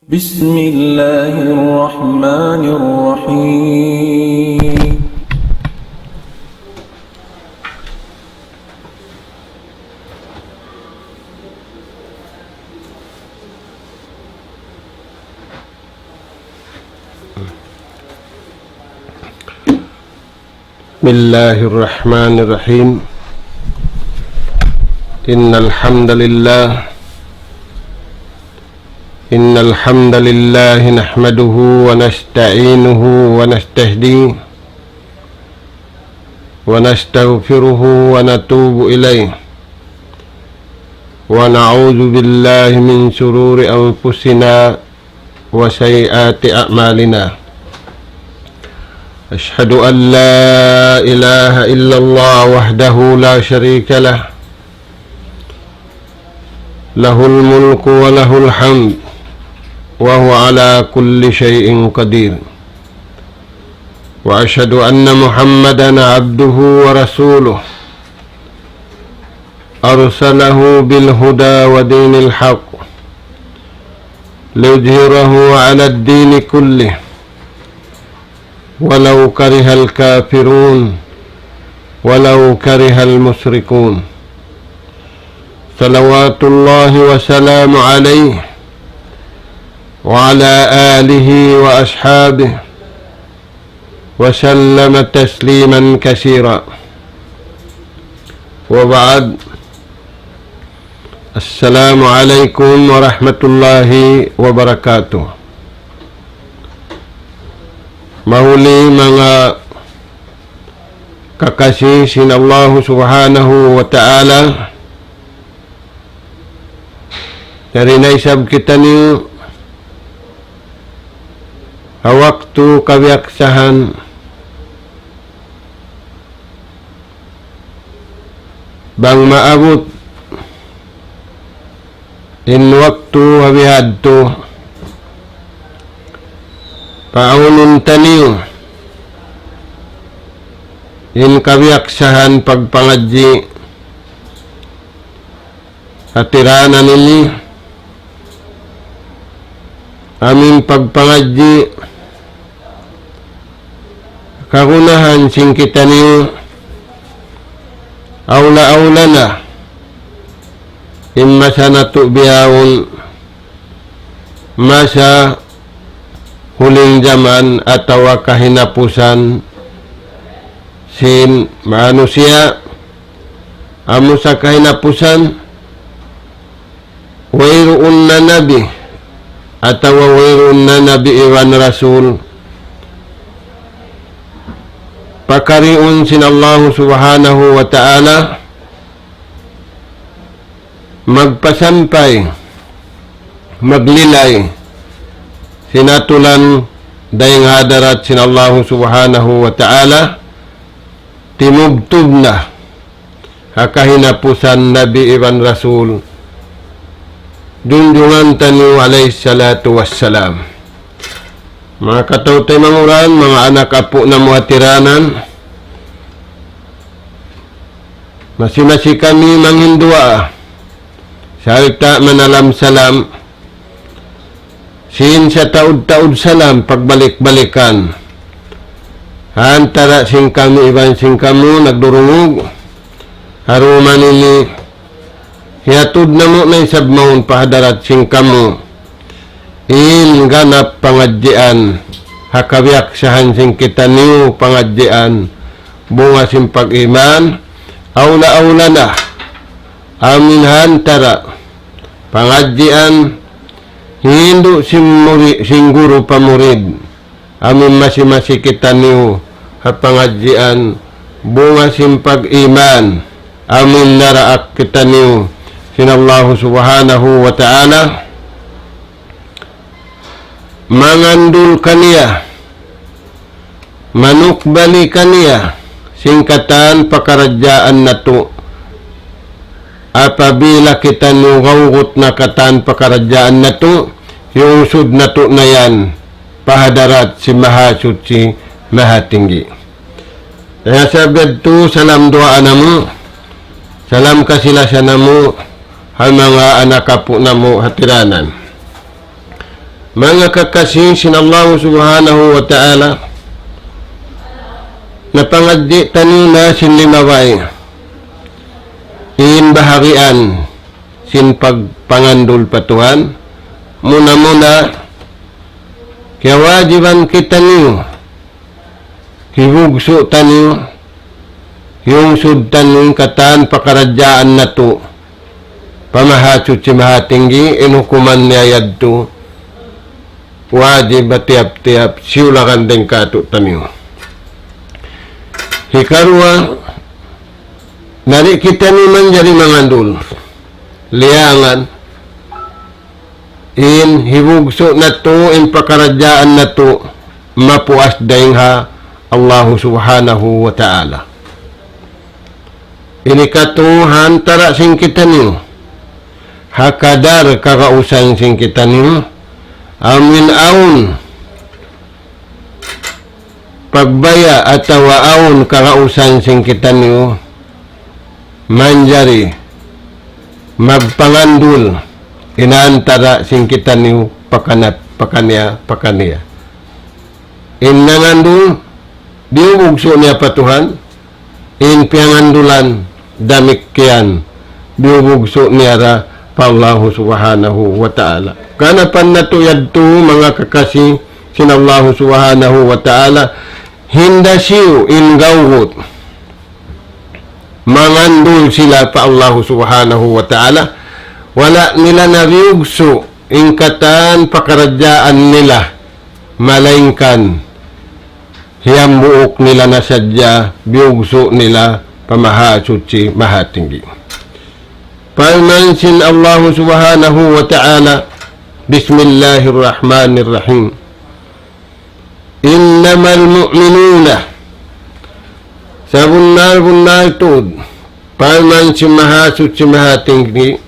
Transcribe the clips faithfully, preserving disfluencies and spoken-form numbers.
بسم الله الرحمن الرحيم. بسم الله الرحمن الرحيم. إن الحمد لله، إن الحمد لله نحمده ونستعينه ونستهديه ونستغفره ونتوب إليه، ونعوذ بالله من شرور أنفسنا وسيئات أعمالنا. أشهد أن لا إله إلا الله وحده لا شريك له، له الملك وله الحمد، وهو على كل شيء قدير. وأشهد أن محمدا عبده ورسوله، أرسله بالهدى ودين الحق ليظهره على الدين كله ولو كره الكافرون، ولو كره المشركون. صلوات الله وسلامه عليه وعلى آله وأصحابه وسلم تسليما كثيرا. وبعد، السلام عليكم ورحمة الله وبركاته. Mahuli manga kakasi sin Allahu Subhanahu wa Ta'ala, yari na isab kitaniyu ha waktu kabiyaksahan, bang maabut in waktu ha bihadtu, paawnun taniyu in kabiyaksahan pagpangadji' ha tiranan ini, amu in pagpangadji' kagunahan sin kitaniyu, awla-awla na in masa natu' bihaun, masa huling jaman atawa kahinapusan sin manusiya', amu sa kahinapusan, wayruun na nabi, atawa wayruun na nabi iban rasul, pakariun sin Allahu Subhanahu wa Ta'ala, magpasampay, maglilay, sin atulan dayn ha hadarat sin Allahu Subhanahu wa Ta'ala, timubtub na ha kahinapusan nabi iban rasul, junjungan taniyu alayhi salatu wassalam. Manga kataw-taymanghuran, manga anak apu' namu' ha tiranan, masi-masi kami manghinduwaa, sarta' manalam salam, sin sataud-taud salam pagbalik-balikan. Ha antara' sin kami iban sin kamu nagdurungug, ha dum ini, hiyatud namu' na isab mawn pa hadarat sin kamu in ganap pangadjian, ha kabiyaksahan sin kitaniyu pangadjian, bunga sin pag-iman, awla-awla na, amu in ha antara' pangadjian hindu' sin muri-, sin guru pa murid, amu in masi-masi kitaniyu ha pangadjian, bunga sin pag-iman, amu in naraak kitaniyu sin Allahu Subhanahu wa Ta'ala, mangandul kaniya, manukbali kaniya sin katan pakaradjaan natu'. Apabila kitaniyu gawgut na katan pakaradjaan natu', hiyusud natu' na yan pa hadarat sin Mahasuchi, Mahatinggi. Hangkan sabab yadtu, salam duwaa namu', salam kasi-lasa namu', ha manga anak apu' namu' ha tiranan. Manga kakasi sin Allahu Subhanahu wa Ta'ala, napangadji' taniyu na sin limabay in bahagian sin pagpangandul pa Tuhan. Muna-muna, kiyawajiban kitaniyu, hibugsu' taniyu, hiyungsud taniyu in katan pakaradjaan natu' pa Mahasuchi Mahatinggi, in hukuman niya yadtu wajib ha tiyap-tiyap siyulakan dayn kātu'niyu. Hikaruwa, na di' kitaniyu manjari mangandul, liyangan in hibugsu' natu', in pakaradjaan natu' mapuas dayn ha Allahu Subhanahu wa Ta'ala. Ini katu' ha antara' sin kitaniyu, ha kadar kagausan sin kitaniyu, amu in awn pagbaya' atawa awn kagausan sin kitaniyu, manjari magpangandul in antara' sin kitaniyu pakanat-, pakaniya-pakaniya. In nangandul, biyubugsu' niya pa Tuhan, in piyangandulan damikkiyan, biyubugsu' niya da pa Allahu Subhanahu wa Ta'ala. Ganapan natu' yadtu, manga kakasi sin Allahu Subhanahu wa Ta'ala, hinda siyu in gawgut mangandul sila pa Allahu Subhanahu wa Ta'ala, wala' nila na biyugsu' in katan pakaradjaan nila, malaingkan hiyambuuk nila na sadja, biyugsu' nila pa Mahasuchi Mahatinggi. Parman sin Allahu Subhanahu wa Ta'ala, بسم الله الرحمن الرحيم. إنما المؤمنون, sabunnal-bunnal tuud, parman sin Mahasuchi Mahatinggi,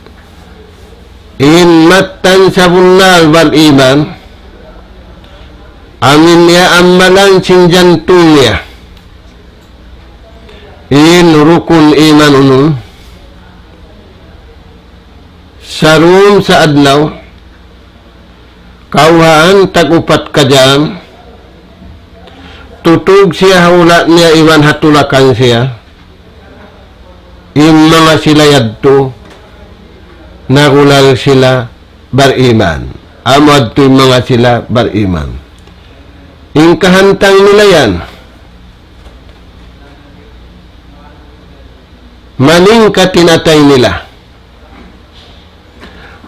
in mattan sabunnal bariman, amu in niya amalan sin jantung niya, in rukun iman unum, sarum sa adlaw, kawhaan tag-upat ka jam, tutug siya ha hula' niya iban ha tulakan siya, in manga sila yadtu, nagulal sila bariman. Amu yadtu in manga sila bariman. In kahantang nila yan, malingkat in atay nila.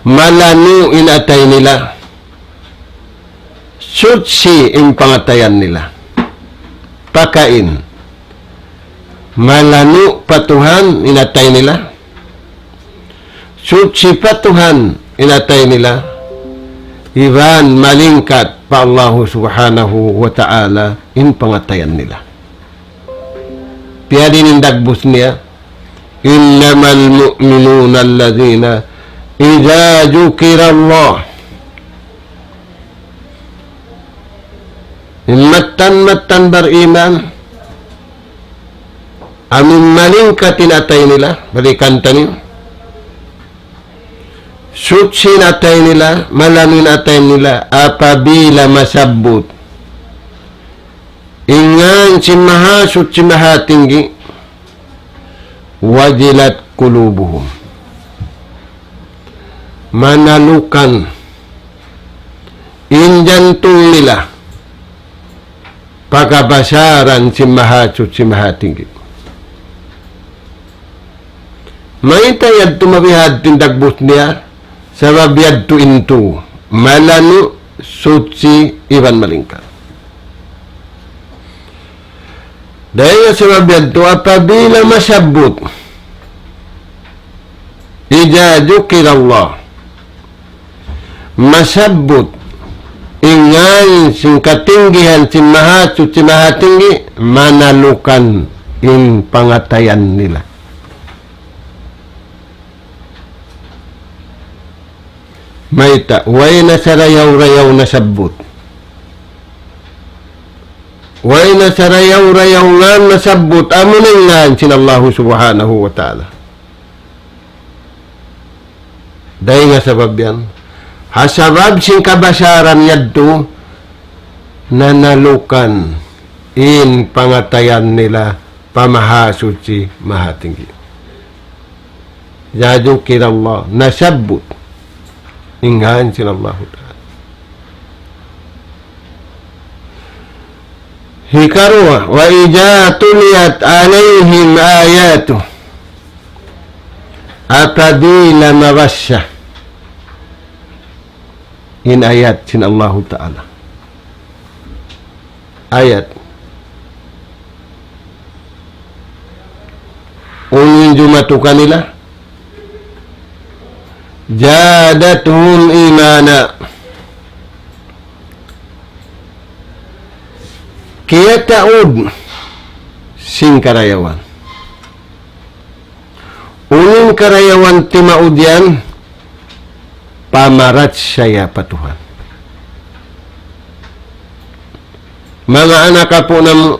Malanu' in atay nila. Suchi in pangatayan nila. Pakain. Malanu' pa Tuhan in atay nila. Suchi pa Tuhan in atay nila. Iban malingkat pa Allahu Subhanahu wa Ta'ala in pangatayan nila. Piyadin in dagbus niya, إنما المؤمنون الذين إذا ذكر الله. In mattan-mattan bariman, amu in malingkat in atay nila, balikan taniyu. Suchi in atay nila, malanu' in atay nila, apabila masabbut in ngan sin Mahasuchi Mahatinggi, وجلت قلوبهم. Manalukan in jantung nila, pagkabasaran sin Mahasuchi Mahatinggi. Mayta' yadtu mabihadtu in dagbus niya, sabab yadtu in tu, malanu', suchi, iban malingkat. Dayn ha sabab yadtu apabila masabbut, إذا ذكر الله, masabbut in ngan sin katinggihan sin Mahasuchi Mahatinggi, manalukan in pangatayan nila. Mayta', way na sarayaw-rayaw nasabbut. Way na sarayaw-rayaw ngan nasabbut, amu na in ngan sin Allahu Subhanahu wa Ta'ala. Dayn ha sabab yan, Ha sabab sin kabasaran yadtu, nanalukan in pangatayan nila pa Mahasuchi Mahatinggi. إذا ذكر الله, nasabbut in ngan sin Allahu Ta'ala. Hikaruwa, وإذا تليت عليهم آياته, apabila mabassa in ayat sin Allahu Ta'ala. Ayat. Unu in jumatu kanila? زادتهم إيمانا. Kiyataud sin karayawan. Unu in karayawan timaud yan? Pamarachaya pa Tuhan. Manga anak apu' namu',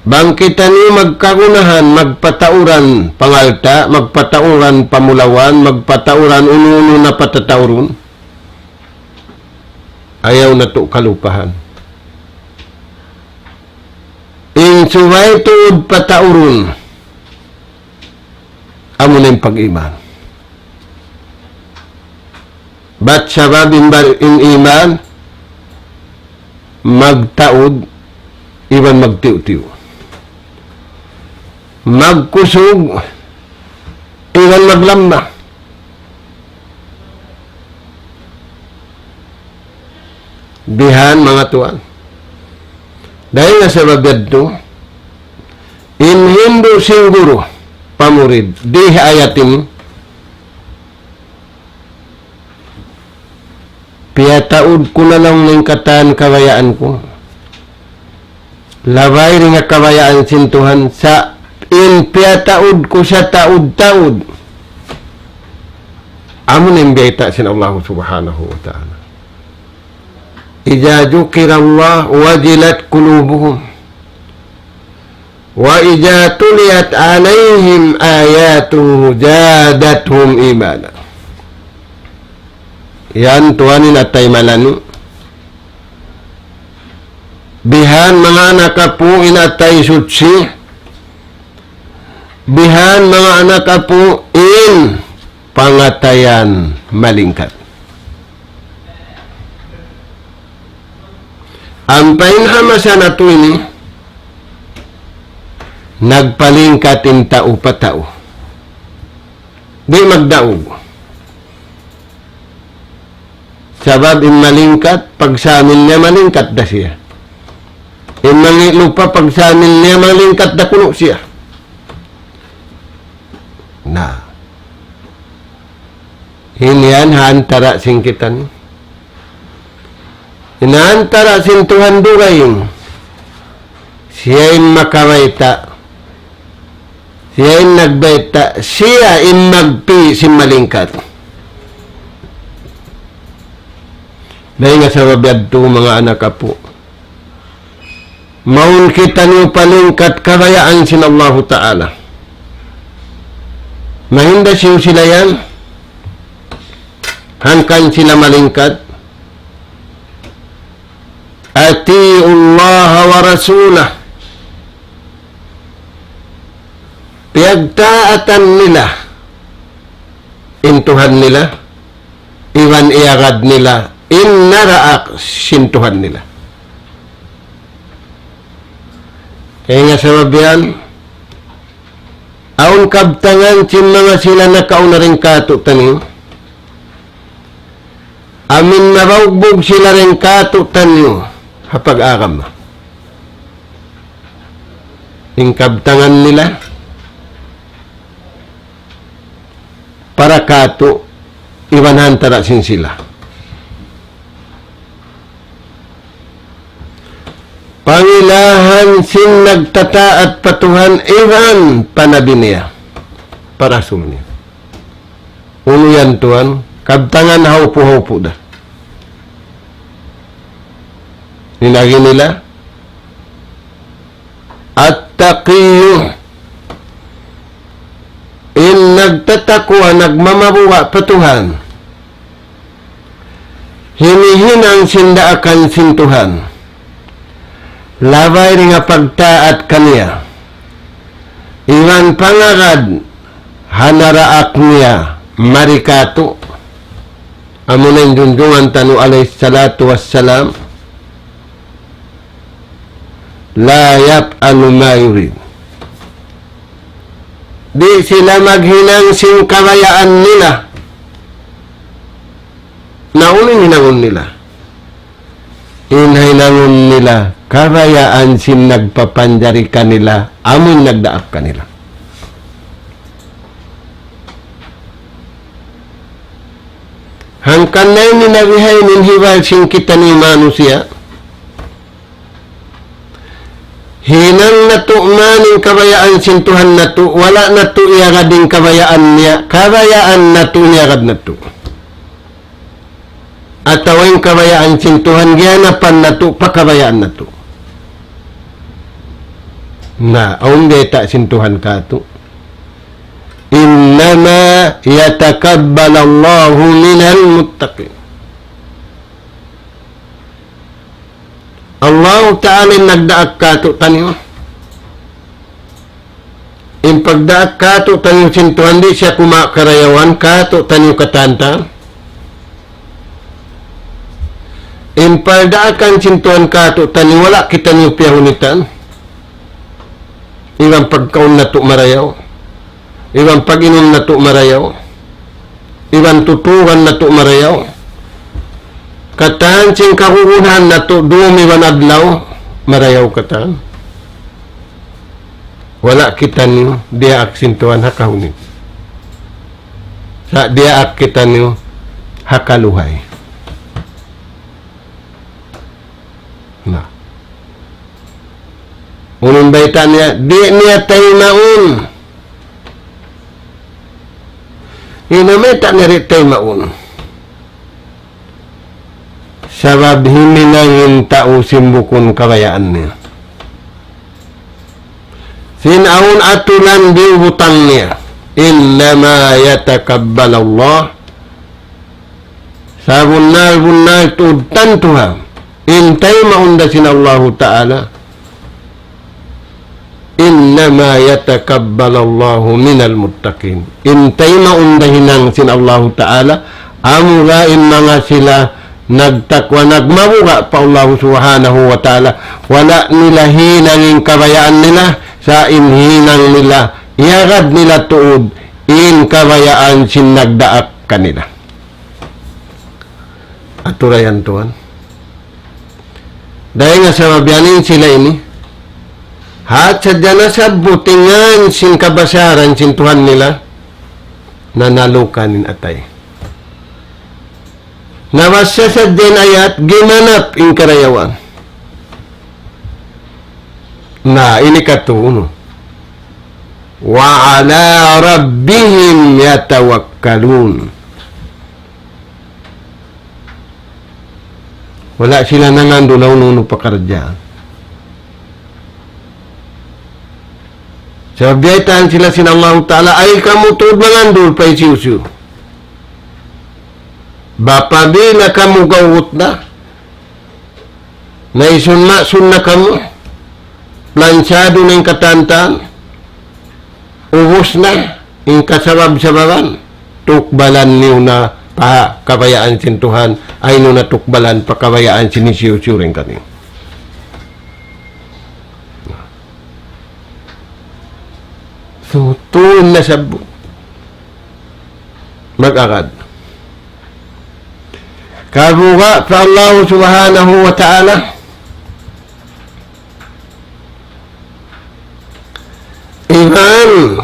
bang kitaniyu magkagunahan, magpatauran pangalta', magpatauran pamulawan, magpatauran unu-unu na patataurun, ayaw natu' kalupahan in subay tuud pataurun, amuna in pag-iman. Bat sabab in bar-, in iman, magtaud iban magtiyu'-tiyu'. Magkusug iban maglamma. Bihan manga tuwan. Dayn ha sabab yadtu, in hindu' sin guru pa murid, di ha ayat ini, piyataud ku na laung niya in katan kabayaan ku. Labay dayn ha kabayaan sin Tuhan sa' in piyataud ku sataud-taud. Amu na in bayta' sin Allah Subhanahu wa Ta'ala. إذا ذكر الله وجلت قلوبهم وإذا تليت عليهم آياته زادتهم إيمانا. Yan tuwan in atay malanu'. Bihan manga anak apu' in atay suchi. Bihan manga anak apu' in pangatayan malingkat. Ampa in ha masa natu' ini, nagpalingkat in tau pa tau. Di' magdaug. Sabab in malingkat, pagsamin niya malingkat da siya. In mangi' lupa, pagsamin niya malingkat da kunu' siya. Na. In yan ha antara' sin kitaniyu. In ha antara' sin Tuhan dugaing. Siya in makabayta'. Siya in nagbayta'. Siya in magpi' sin malingkat. Dayn ha sabab yadtu manga anak apu'. Mawn kitaniyu palingkat kabayaan sin Allahu Ta'ala. Mahinda siyu sila yan, hangkan sila malingkat. أطيعوا الله ورسوله. Piyagtaatan nila in Tuhan nila, iban iyagad nila in naraak sin Tuhan nila. Kaya nga sabab yan, awn kabtangan sin manga sila nakauna dayn kātu'niyu, amin nabaugbug sila dayn kātu'niyu ha pag-agama. In kabtangan nila, para kātu' iban ha antara' sin sila. Pangilahan sin nagtataat pa Tuhan iban pa Nabi niya, pa Rasul niya. Unu yan tuwan, kabtangan haupu'-haupu' da. In agi nila, التقي In nagtatakwa, nagmamabuga' pa Tuhan, himihinang sin daakan sin Tuhan, labay dayn ha pagtaat kaniya, iban pangagad ha naraak niya mari kātu'. Amuna in junjungan taniyu alayhi salatu wassalam, لا يفعل ما يريد. Di' sila maghinang sin kabayaan nila. Na unu in hinangun nila? In hinangun nila kabayaan sin nagpapanjari kanila, amun nagdaak kanila. Hangkan na ini nabihay in hibal sin kitaniyu manusiya'. Hinang natu' man in kabayaan sin Tuhan natu', wala' natu' iyagad in kabayaan niya, kabayaan natu' in iyagad natu'. Atawa in kabayaan sin Tuhan giyanapan natu', pa kabayaan natu'. Na, awn bayta' sin Tuhan kātu'. إنما يتقبل الله من المتقين. Allahu Ta'ala in nagdaak kātu'niyu. In pagdaak kātu'niyu sin Tuhan di' siya kumawa' karayawan kātu'niyu katantan. In pagdaakan sin Tuhan kātu'niyu wala' kitaniyu piyahunitan. Iban pagkaun natu' marayaw. Iban pag-inum natu' marayaw. Iban tuturan natu' marayaw. Katan sin kagunahan natu' dum iban adlaw marayaw katan. Wala' kitaniyu diyaak sin Tuhan ha kahuni. Sa' diyaak kitaniyu ha kaluhay. Na. Unu in bayta' niya, di' niya taymaun. Unu in bayta' niya di' taymaun? Sabab himinang in tau sin bukun kabayaan niya. Sin awn aturan diyubutang niya. إنما يتقبل الله. Sabunnal-bunnal tuud tantu ha. In taymaun da sin Allahu Ta'ala. إنما يتقبل الله من المتقين. In taymaun da hinang sin Allahu Ta'ala, amura in manga sila nagtakwa, nagmabuga' pa Allahu Subhanahu wa Ta'ala. Wala' nila hinang in kabayaan nila, sa' in hinang nila, iyagad nila tuud in kabayaan sin nagdaak kanila. Aturayan tuwan. Dayn ha sabab yan in sila ini, hat sadja nasabbut in ngan sin kabasaran sin Tuhan nila, nanalukan in atay. Nabassa sadja in ayat, gimanap in karayawan. Na, ini katu', unu. وعلى ربهم يتوكلون. Wala' sila nangandul ha unu-unu pakaradjaan. Sabab biyaytaan sila sin Allahu Ta'ala, ay kamu tuud mangandul pa hisiyu-siyu. Bang apabila kamu gawut na, naisun-masun na kamu, plansadu na in katantan, ubus na in kasabab-sababan, tukbalan niyu na pa kabayaan sin Tuhan, ayaw niyu na tukbalan pa kabayaan sin hisiyu-siyu dayn kaniyu. So, tuud nasabbut. Mag-agad. Kabuga' pa Allah Subhanahu wa Ta'ala. Iban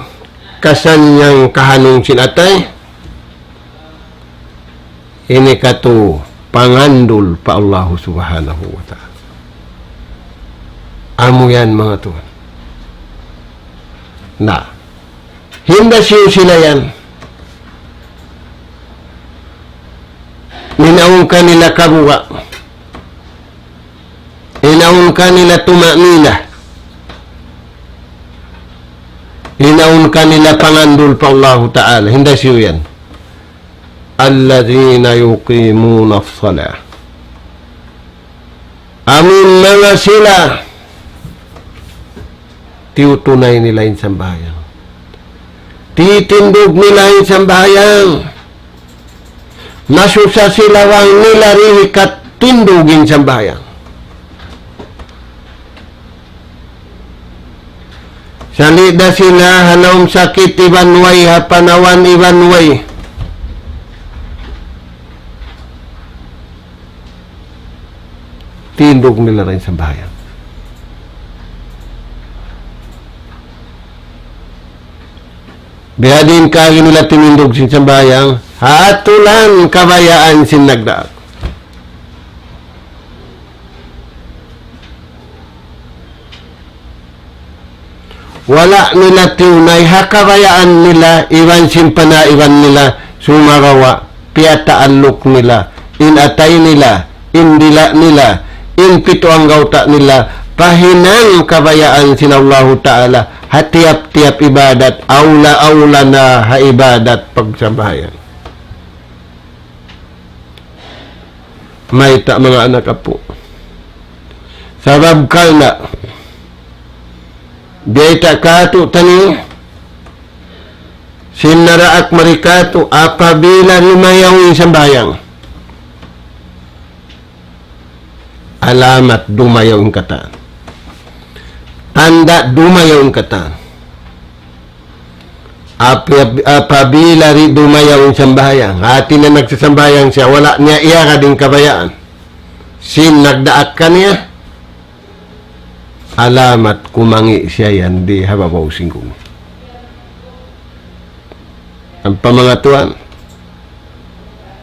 kasanyang kahanung sin atay. Ini katu' pangandul pa Allah Subhanahu wa Ta'ala. Amu yan, manga tuwan. Na, hinda siyu sila yan. In awn kanila kabuga'. In awn kanila tuma'nina. In awn kanila pangandul pa Allahu Ta'ala. Hinda siyu yan. الذين يقيمون الصلاة. Amun manga sila, tiyutunay nila in sambahayang. Titindug nila in sambahayang. Nasusa sila bang nila di' hikatindug in sambahayang. Sali' da sila ha lawm sakit iban way, ha panawan iban way. Tindug nila in sambahayang. Biyadiin kari nila timindug sin sambahayang, ha atulan kabayaan sin nagdaak. Wala' nila tiyunay ha kabayaan nila, iban sin panaiban nila, sumagawa' piyataalluk nila, in atay nila, in dila' nila, in pitu anggawta' nila, pa hinang kabayaan sin Allahu Ta'ala, ha tiyap-tiyap ibadat, awla-awla na ha ibadat pagsambahayang. Mayta' manga anak apu'. Sabab karna', biyayta' kātu'niyu, sin naraak mari kātu', apabila dumayaw in sambahayang. Alamat dumayaw in katan. Tanda' dumayaw in katan. Api-, apabila di' dumayaw in sambahayang, hāti niya nagsasambahayang siya, wala' niya iyagad in kabayaan sin nagdaak kaniya, alamat kumangi' siya yan di ha babaw sin gumi. Ampa manga tuwan,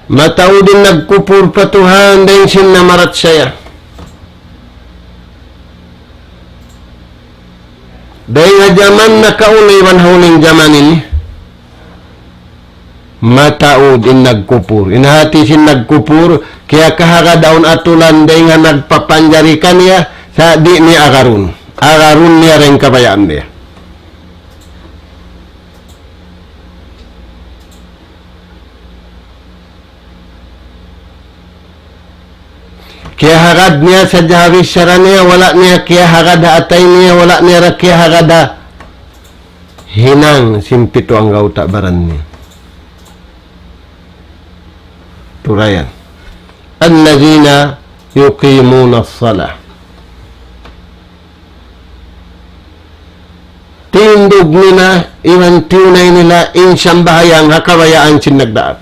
mataud in nagkupur pa Tuhan dayn sin namarachaya. Dayn ha jaman nakauna iban ha huling jaman ini, mataud in nagkupur. In hāti sin nagkupur, kiyakahagad awn atulan dayn ha nagpapanjari kaniya, sa' di' niya agarun. Agarun niya dayn kabayaan niya. Kiyahagad niya sadja ha bichara niya, wala' niya kiyahagad ha atay niya, wala' niya da kiyahagad ha hinang sin pitu anggawta' baran niya. Turayan. الذين يقيمون الصلاة. Tindug nila, iban tiyunay nila, in sambahayang ha kabayaan sin nagdaak.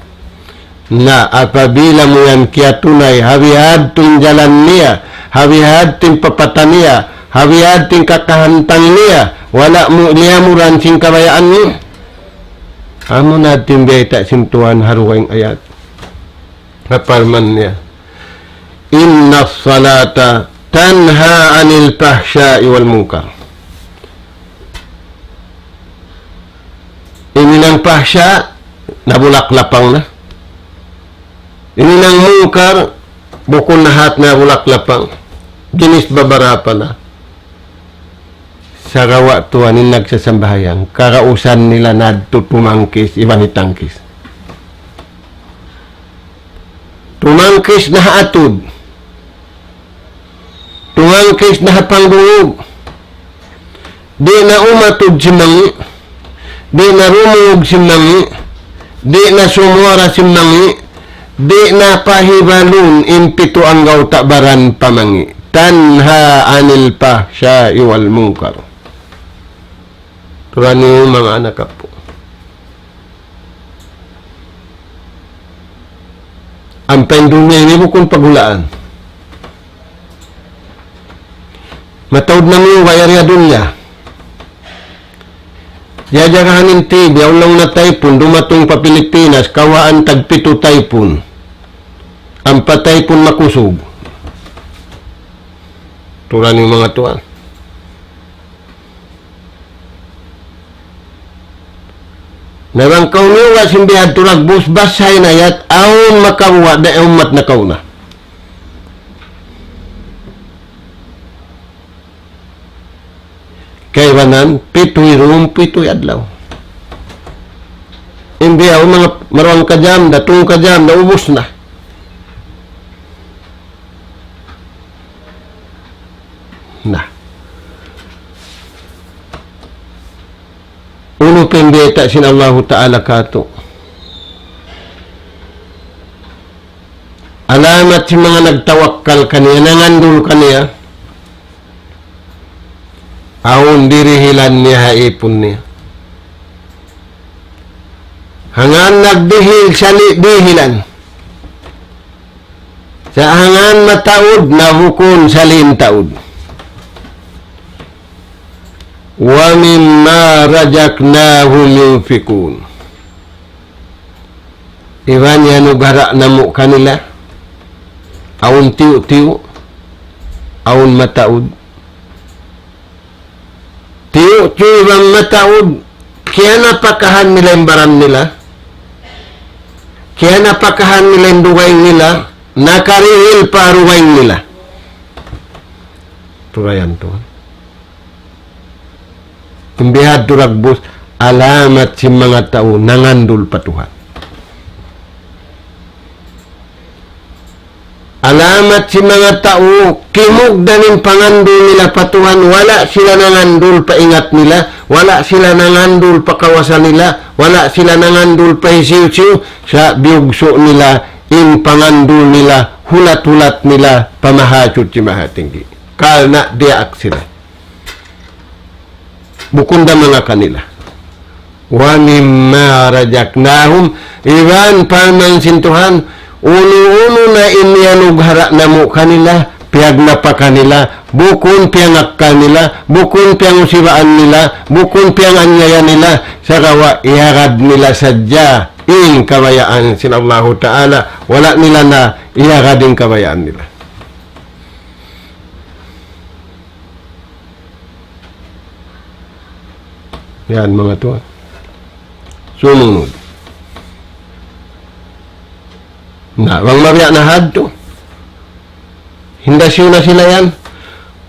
Na apabila mu yan kiyatunay, ha bihadtu in jalan niya, ha bihadtu in papata niya, ha bihadtu in kakahantang niya, wala' mu liyamuran sin kabayaan niya. Amu na in biyayta' sin Tuhan ha dugaing ayat. Ha parman niya, إن الصلاة تنهى عن الفحشاء والمنكر. Ini nang pahsya, nabulak lapang na. Ini nang munkar, bukun na hat nabulak lapang. Ginis babarapa na. Sagawa' tuwan in nagsasambahayang, karausan nila nadtu tumangkis, iban hitangkis. Tumangkis na ha atud. Tumangkis na ha pangdungug. Di' na umatud sin mangi'. Di' na rumungug sin mangi'. Di' na sumuwara sin mangi'. Di' na pahibalun in pitu anggawta' baran pa mangi'. تنهى عن الفحشاء والمنكر. Tuwan niyu manga anak apu'. Ampa in dunya ini bukun pagulaan. Mataud na mu bayar ya dunya. Jajagahan in T V, biya' laung na taypun, dumatung pa Pilipinas, kawhaan tagpitu taypun. Ampa taypun makusug. Tuwan niyu manga tuwan. Na bang kaw niyu wa' sin bihadtu dagbus, basahin ayat, awn makabuga' da ummat nakauna. Kaibanan, pituy dum, pituy adlaw. In biya' manga maruwang ka jam da, tū ka jam da, ubus na. Na. Unu pa in bayta' sin Allahu Ta'ala kātu'? Alamat sin manga nagtawakkal kaniya, nangandul kaniya, awn dihilan niya ha īpun niya. Hangkan nagdihil, sali' dihilan. Sa' hangkan mataud, na bukun sali' in taud. ومما رزقناهم ينفقون. Iban iyanugara' namu' kanila, awn tiyu'-tiyu', awn mataud. Tiyu'-tiyu' iban mataud, kiyanapakahan nila in baran nila, kiyanapakahan nila in dugaing nila, nakarihil pa dugaing nila. Turayan tuwan. In bihadtu dagbus, alamat sin manga tau nangandul pa Tuhan. Alamat sin manga tau kimugdan in pangandul nila pa Tuhan, wala' sila nangandul pa ingat nila, wala' sila nangandul pa kawasa nila, wala' sila nangandul pa hisiyu-siyu, sa' biyugsu' nila in pangandul nila, hulat-hulat nila pa Mahasuchi Mahatinggi. Karna' diyaak sila. Bukun da manga kanila. ومما رزقناهم, iban parman sin Tuhan, unu-unu na in iyanugara' namu' kanila, piyagnapaka nila, bukun piyangakkal nila, bukun piyangusiwaan nila, bukun piyanganyaya nila, sagawa' iyagad nila sadja in kabayaan sin Allahu Ta'ala, wala' nila na iyagad in kabayaan nila. Yan, manga tuwan. Sumunud. Na, bang mabiya' na hadtu. Hinda siyu na sila yan.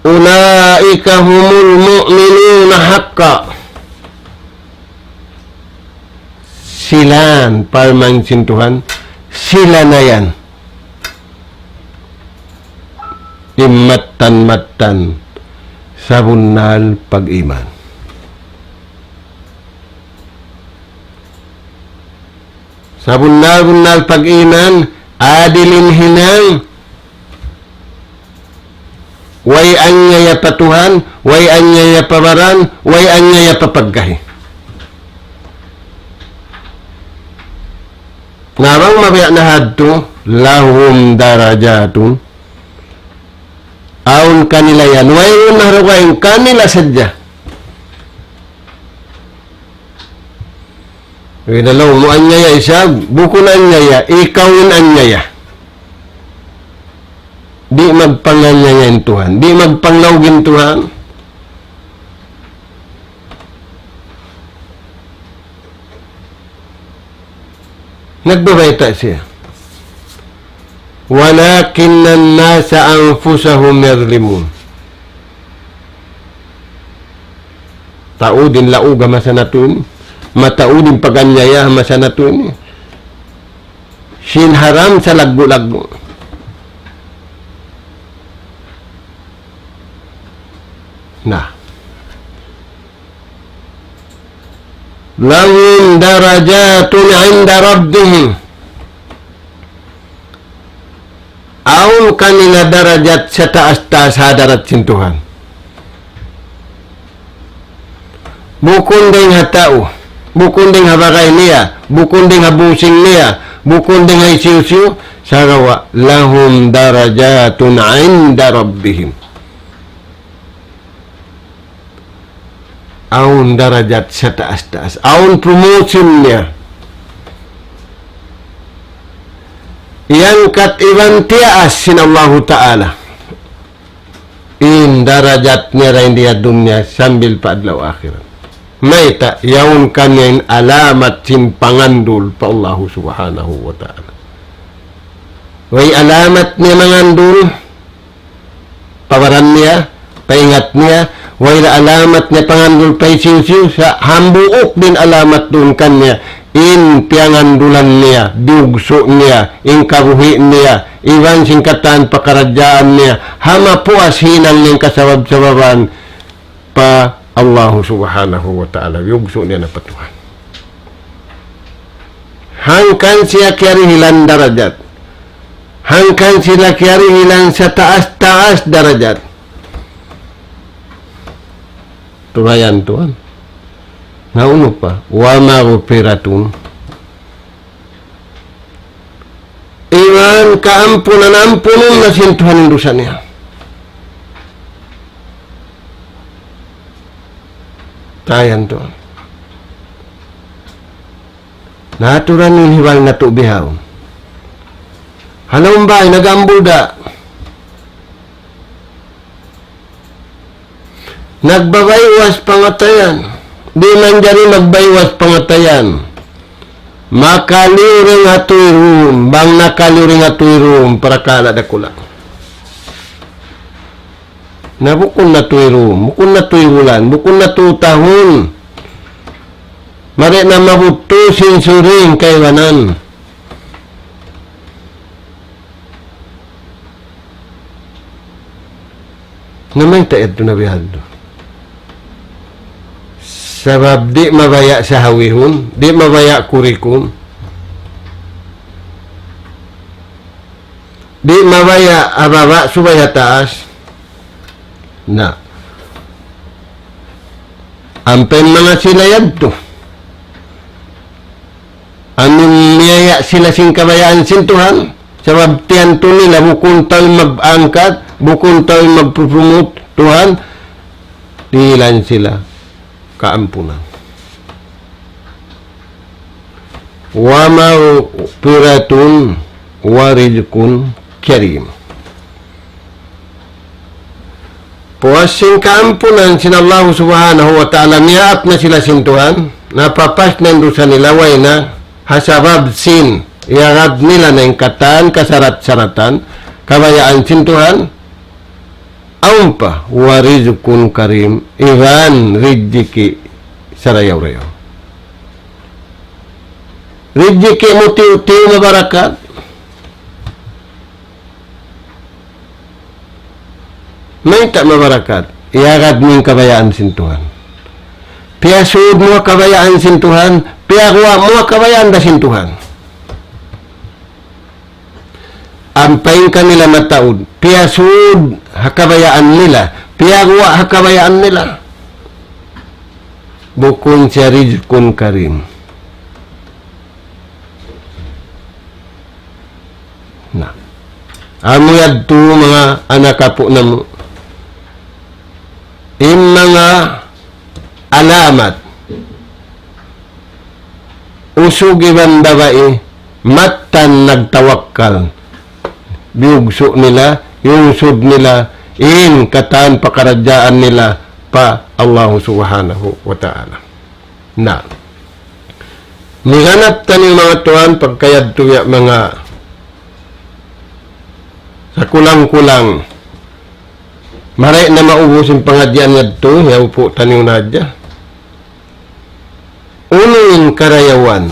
أولئك هم المؤمنون حقا. Sila yan, parman sin Tuhan, sila na yan. In mattan-mattan sabunnal pag-iman. Sabunnal-bunnal pag-iman, adil in hinang, way anyaya pa Tuhan, way anyaya pa baran, way anyaya pa pagkahi. Na bang mabiya' na hadtu, لهم درجات. Awn kanila yan. Wayruun na dugaing, kanila sadja. Ina law mu anyaya isab, bukun anyaya, ikaw in anyaya. Di' magpanganyaya in Tuhan, di' magpanglaug in Tuhan. Nagbabayta' siya. ولكن الناس أنفسهم يظلمون. Taud in laug ha masa natu' ini. Mataud in pag-anyaya ha masa natu' ini. Sin haram salaggu'-laggu'. Na. لهم درجات عند ربهم. Awn kanila darajat sataas-taas ha hadarat sin Tuhan. Bukun dayn ha tau, bukun dayn ha bagay niya, bukun dayn ha busing niya, bukun dayn ha hisiyu-siyu, sagawa' لهم درجات عند ربهم. Awn darajat sataas-taas. Awn promotion niya. Iyangkat iban tiyaas sin Allahu Ta'ala in darajat niya dayn di ha dunya sambil pa adlaw akhirat. Mayta', yaun kaniya in alamat sin pangandul pa Allahu Subhanahu wa Ta'ala. Way alamat niya mangandul, pa baran niya, pa ingat niya, Way da alamat niya pangandul pa hisiyu-siyu, sa' hambuuk da in alamat duun kaniya, in piyangandulan niya, dugsu' niya, in kabuhi' niya, iban sin katan pakaradjaan niya, ha mapuas hinang niya in kasabab-sababan pa Allahu Subhanahu wa Ta'ala, dugsu' niya na pa Tuhan. Hangkan siya kiyarihilan darajat. Hangkan siya kiyarihilan sa taas-taas darajat. Tulayan Tuhan. Na unu pa, wa maghfiratun. Iban kaampunan, ampunun na sin Tuhan in dusa niya. Tulayan Tuhan. Naturan in hibal natu' bihaun. Halaum bay, nag-ambul da. Nagbabaywas pangatayan. Di' manjari magbaywas pangatayan. Makaliyu dayn ha tuyrum, bang nakaliyu dayn ha tuyrum, parakala' dakula'. Na bukun na tuyrum, bukun na tuybulan, bukun na tuytahun. Mari na mabuttu sin suring kaibanan. Na mayta' yadtu na bihadtu? Sabab di' mabaya' sahawihun, di' mabaya' kurikun, di' mabaya' ha baba' subay ha taas. Na. Ampa in manga sila yadtu. Amun miyaya' sila sin kabayaan sin Tuhan, sabab tiyantu nila bukun tau mag-angkat, bukun tau mag-promote Tuhan, dihilan sila kaampunan. Wa maghfiratun wa rizqun karim. Puas sin kaampunan sin Allahu Subhanahu wa Ta'ala, miyaap na sila sin Tuhan, napapas na in dusa nila, way na, ha sabab sin, iyagad nila na in katan kasarat-saratan, kabayaan sin Tuhan, awn pa, wa rizqun karim, iban rijiki' sarayaw-rayaw. Rijiki' mutiyu-tiyu mabarakat. Mayta' mabarakat? Iyagad mu in kabayaan sin Tuhan. Piyasud mu ha kabayaan sin Tuhan, piyaguwa' mu ha kabayaan da sin Tuhan. Ampa in kanila mataud, piyasud ha kabayaan nila, piyaguwa' ha kabayaan nila. Bukun siya rizqun karim. Na. Amu yadtu manga anak apu' namu'. In manga alamat. Usug iban babai, mattan nagtawakkal. Biyugsu' nila, yungsud nila, in katan pakaradjaan nila pa Allahu Subhanahu wa Ta'ala. Na. Miganap taniyu manga tuwan pagka yadtu ya manga sakulang-kulang. Mari na maubus in pangadjian yadtu, ya upu' taniyu na hadja. Unu in karayawan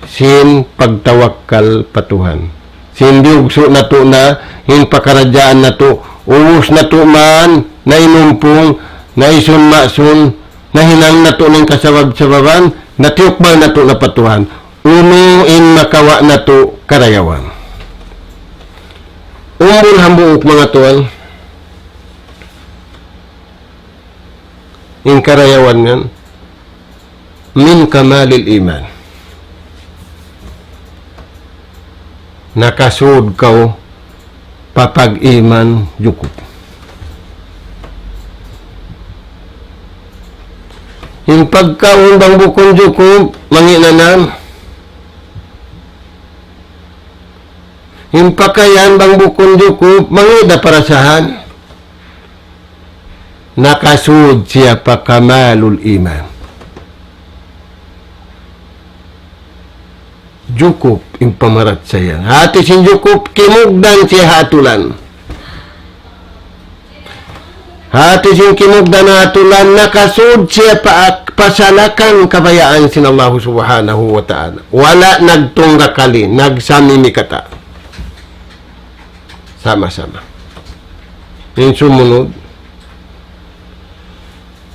sin pagtawakkal pa Tuhan. Sin biyugsu' natu' na, in pakaradjaan natu', ubus natu' man, nainumpung, naisun-masun, nahinang natu' na in kasabab-sababan, natiyukbal natu' na pa Tuhan. Unu in makawa' natu' karayawan. Umbul hambuuk manga tuwan. In karayawan yan, min kamalil iman. Nakasud kaw pa pag-iman jukup. In pagkaun bang bukun jukup, mangi' na nan. In pakayan bang bukun jukup, mangi' da parasahan. Nakasud siya pa kamalul iman. Jukup in pamarachaya. Hati sin jukup, kimugdan siya ha atulan. Hati sin kimugdan ha atulan, nakasud siya pa, pa salakan kabayaan sin Allahu Subhanahu wa Ta'ala. Wala' nagtunggakali, nagsamimikata. Sama-sama. In sumunud,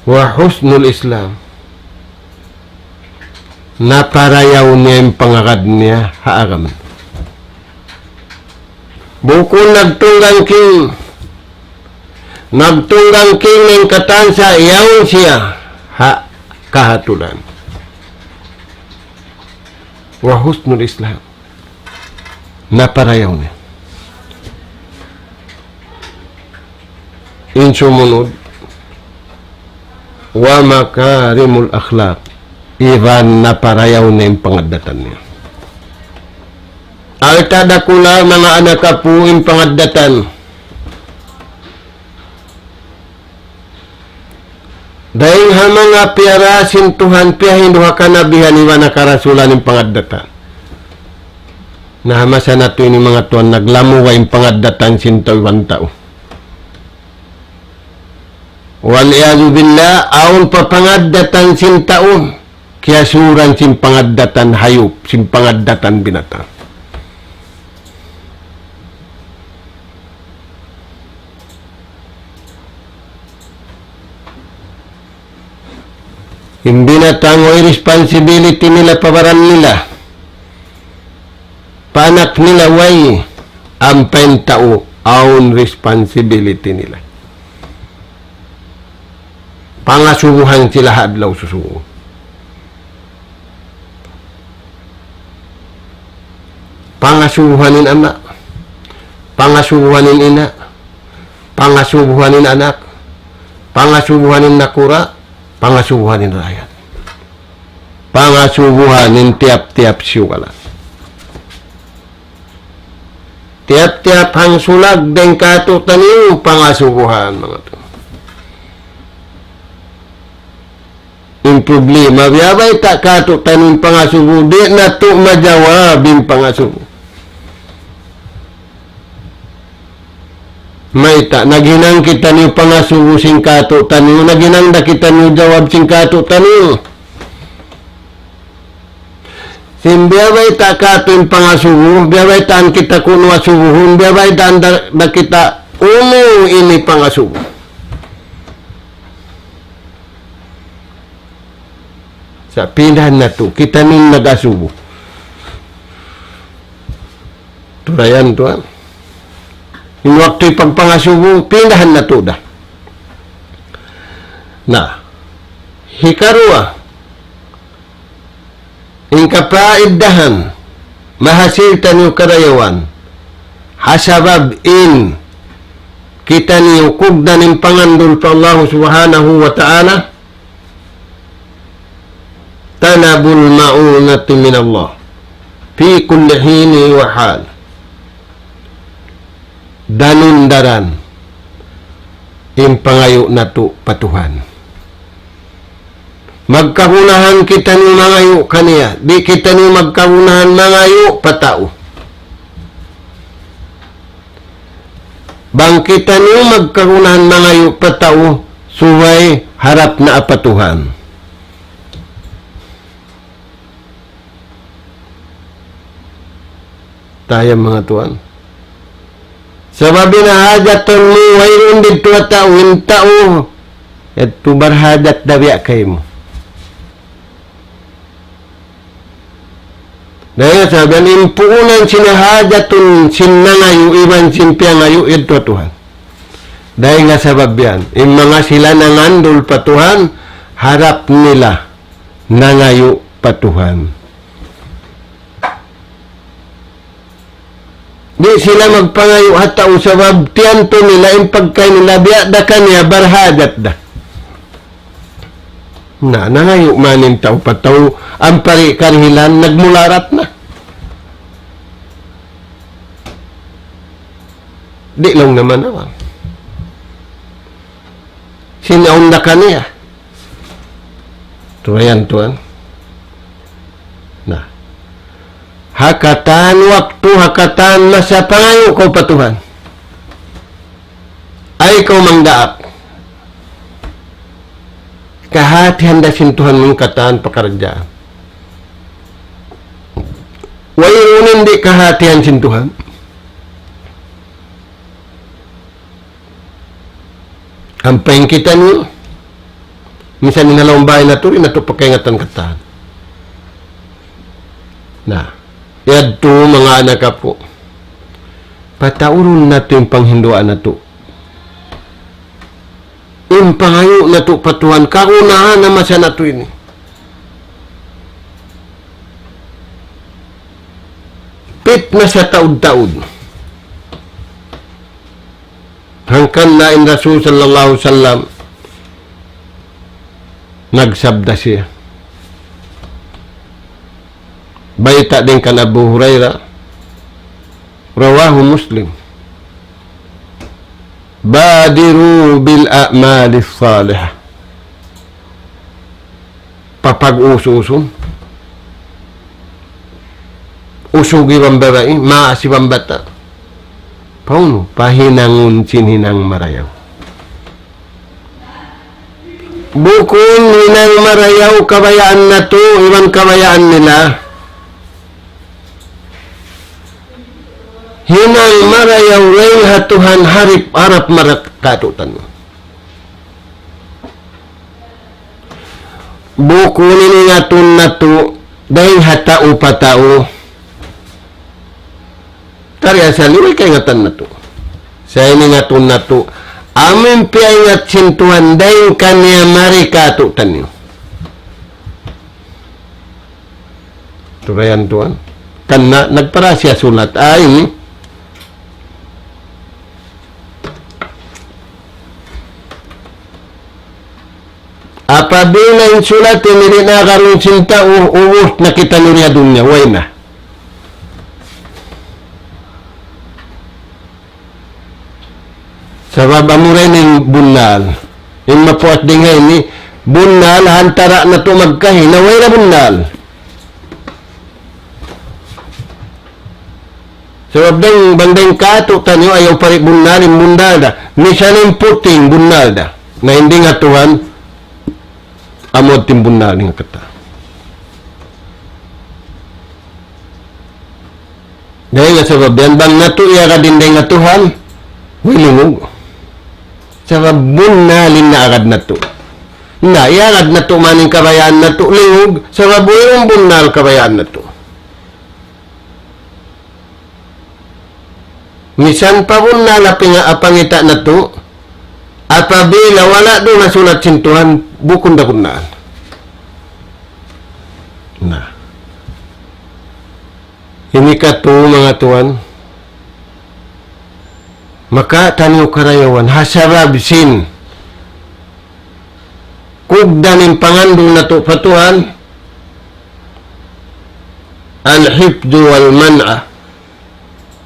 wa husnul Islam. Naparayaw niya in pangagad niya ha agama. Bukun nagtunggang king, nagtunggang king in katan sa yaun siya ha kahatulan. Wa husnul Islam. Naparayaw niya. In sumunud, wa makarimul akhlaq, iban naparayaw niya in pangaddatan niya. Alta' dakula' manga anak apu' in pangaddatan. Dayng ha manga piyara sin Tuhan, piyahindu' ha kanabihan iban ha karasulan in pangaddatan. Na ha masa natu' ini manga tuwan, naglamud in pangaddatan sin tau iban tau. Wal iyadhu billah, awn pa pangaddatan sin tau, kiyasuran sin pangaddatan hayup, sin pangaddatan binatang. In binatang way responsibility nila pa baran nila. Pa anak nila way, ampa in tau awn responsibility nila. Pangasubuhan sila ha adlaw susungun. Pangasubuhan in ama', pangasubuhan in ina', pangasubuhan in anak, pangasubuhan in nakura', pangasubuhan in raayat. Pangasubuhan in tiyap-tiyap siyugalan. Tiyap-tiyap hangsulag dayng kātu'niyu pangasubuhan, manga tuwan. In problema, biya' bayta' kātu'niyu in pangasubu, di' natu' majawab in pangasubu. Mayta', naghinang kitaniyu pangasubu sin kātu'niyu, naghinang da kitaniyu jawab sin kātu'niyu. Sin biya' bayta' kātu' in pangasubu, biya' baytaan kita kunu' asubuhun, biya' baytaan da, da kita unu ini pangasubu. Sa' pindahan natu', kitaniyu in nag-asubu. Tulayan tuwan. In waktu pagpangasubu, pindahan natu' da. Na, hikaruwa, in kapaidahan, mahasil taniyu karayawan, ha sabab in kitaniyu kugdan in pangandul pa Allahu Subhanahu wa Ta'ala, طلب المعونة من الله في كل حين وحال. Danun-daran in pangayu' natu' pa Tuhan. Magkagunahan kitaniyu mangayu' kaniya, di' kitaniyu magkagunahan mangayu' pa tau. Bang kitaniyu magkagunahan mangayu' pa tau, subay harap na pa Tuhan. Tayang manga tuwan. Sabab in hajatun mu wayruun didtu ha tau, in tau yadtu barhajat da biya' kaymu. Dayn ha sabab in puunan sin hajatun sin nangayu' iban sin piyangayu' yadtu ha Tuhan. Dayn ha sabab yan, in manga sila nangandul pa Tuhan, harap nila nangayu' pa Tuhan. Di' sila magpangayu' ha tau sabab tiyantu nila in pagkahi nila biya' da kaniya barhajat da. Na, nangayu' man in tau pa tau, ampa di' karihilan, nagmularat na. Di' laung naman awal. Sin awn da kaniya. Tuwayan, tuwan. Na. Ha katan waktu, ha katan masa pangayu' kaw pa Tuhan. Ay kaw mangdaak. Kahatihan da sin Tuhan in katan pakaradjaan. Wayruun di' kahatihan sin Tuhan. Ampa in kitaniyu, minsan in ha lawm bāy natu', di' natu' pakaingatan katan. Na, yadtu manga anak apu'. Pataurun natu' in panghinduan natu'. In pangayu' natu' pa Tuhan, kagunahan na masa natu' ini. Pitna sataud-taud. Hangkan na in Rasul sallallahu alayhi wasallam nagsabda siya. Bayta' dayn kan Abu Hurairah, rawahu Muslim. بادروا بالأعمال الصالحة. Papag-us-usun. Usug iban babai, maas iban bata'. Paunu, pahinangun sin hinang marayaw. Bukun hinang marayaw kabayaan natu', iban kabayaan nila. Hinang marayaw dayn ha Tuhan harap-harap marayaw kātu'niyu. Bukun in ingatun natu', dayn ha tau pa tau. Tari asal, way kaingatan natu'. Sa' in ingatun natu', amu in piyaingat sin Tuhan, dayn kaniya mari kātu'niyu. Turayan Tuhan. Karna' nagpara siya sulat. Ah, ini. Apabila in sulat ini di' na karuun sin tau, ubus na kitaniyu di ha dunya, way na. Sabab amura ini bunnal. In mapuas dayn ha ini, bunnal, ha antara' natu' magkahi, na way na bunnal. Sabab dayn, bang dayn kātu'niyu ayaw pa di' bunnal, in bunnal da. Misan in puting bunnal da. Na in dayn ha Tuhan, amu in bunnal dayn ha katan. Dayn ha sabab yan, bang natu' iyagad in dayn ha Tuhan, way lingug. Sabab bunnal in naagad natu'. Na, iyagad natu' man in kabayaan natu', lingug, sabab way bunnal kabayaan natu'. Misan pa bunnal apabila pangita' natu', apabila wala' duun ha sulat sin Tuhan, bukun da bunnal. Na. Ini katu', manga tuwan, maka taniyu karayawan, ha sabab sin kugdan in pangandung natu' pa Tuhan, الحفظ والمنع